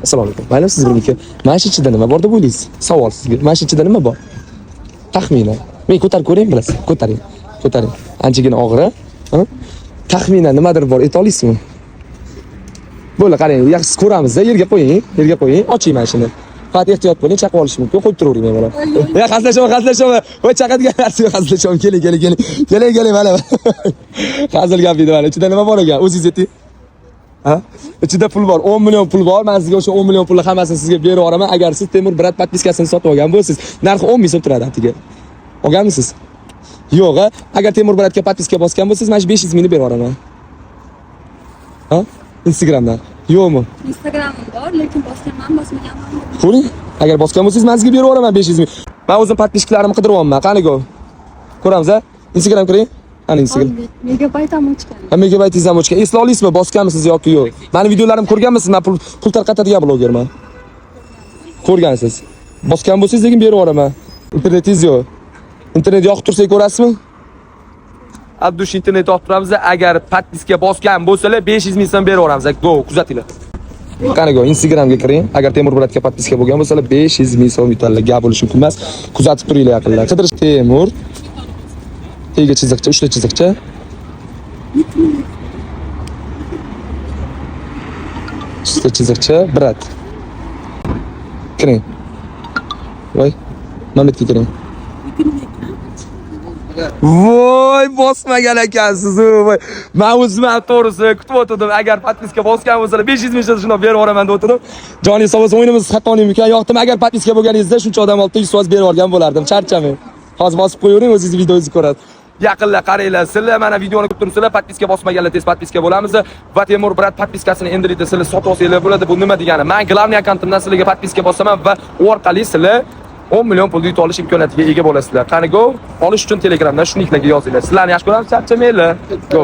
Assalomu alaykum. Mayli, siz birniki. Mana shu ichida nima bor deb o'ylaysiz? Savol sizga. Mana shu ichida nima bor? Taxminan. Men ko'tarib ko'ring, bilasiz. Ko'taring. Ko'taring. Anchagina og'ir, ha? Taxminan nimadir bor, ayta olasizmi? Bo'ldi, qarang, yaxshisi ko'ramiz-da, yerga qo'ying, yerga qo'ying, oching mana shuni. Faqat ehtiyot bo'ling, chaqib olishi mumkin, qo'yib turavering bemalol. Ya hazillashaman, hazillashaman. Voy, chaqadigan narsa yo'q, hazillashaman. Keling, keling, keling. Keling, keling, mana. Hazil gap edi mana. Ichida nima bor ekan? O'zingiz ayting. Ha? Ichida pul bor, 10 million pul bor. Men sizga o'sha 10 million pulni hammasini sizga berib yuboraman. Agar siz Temur Brat подписка sini sotib olgan bo'lsangiz, narxi 10 ming so'm turadi atiga. Olganmisiz? Yo'q, ha? Agar Temur Bratga подписка bosgan bo'lsangiz, mana shu 500 mingni berib yuboraman. Ha? Instagramdan. Yo'qmi? Instagramim bor, lekin bosganman, bosmaganman. Ko'ring, agar bosgan bo'lsangiz, men sizga berib yuboraman 500 ming. Men o'zim подписчик larimni qidiryapman. Qani go? Ko'ramiz, a? Instagram kiring. Qani Instagram. Megabayt ham o'chgan. Ha, megabaytingiz ham o'chgan. Esla olasizmi, bosganmisiz yoki yo'q? Mani videolarimni ko'rganmisiz? Men pul tarqatadigan blogerman. Ko'rgansiz. Bosgan bo'lsangiz, lekin berib yuboraman. Internetingiz yo'q. Internet yoqib tursa ko'rasizmi? Abdush, internet yoqib turamiz. Agar подписка bosgan bo'lsalar, 500 ming so'm berib yuboramiz. Go, kuzatinglar. Qani go, Instagramga kiring. Agar Temur Bratga подписка bo'lgan bo'lsalar, 500 ming so'm yutadilar. Gap bo'lishi mumkin emas. Kuzatib turinglar yaqinlar. Qidirish Temur. Tega chiziqcha, uchta chiziqcha. Uchta chiziqcha, brat. Kiring. Voy. Mametga kiring. Voy, bosmagan ekansiz. Voy. Men o'zim ham to'g'risi kutib o'tirdim. Agar подписка bosgan bo'lsalar, 500 ming so'm shundoq berib yuboraman deb o'tirdim. Joningiz sog' bo'lsin, o'yinimiz haqqoniy ekan. Yoqdimi? Agar подписка bo'lganingizda shuncha odam oldida 100% berib yuborgan bo'lardim. Charchamang. Hozir bosib qo'yavering, o'zingiz videongizni ko'rasiz. Yaqinlar, qaranglar, sizlar mana videoni ko'rib turibsizlar, подписка bosmaganlar tez подписка bo'lamiz va Temur Brat подписка sini endilikda sizlar sotib olsanglar bo'ladi. Bu nima degani? Men главный akkauntimdan sizlarga подписка bosaman va u orqali sizlar 10 million pulni yutib olish imkoniyatiga ega bo'lasizlar. Qani go, olish uchun Telegramdan shu niklarga yozinglar. Sizlarni yaxshi ko'ramiz, charchamanglar. Go.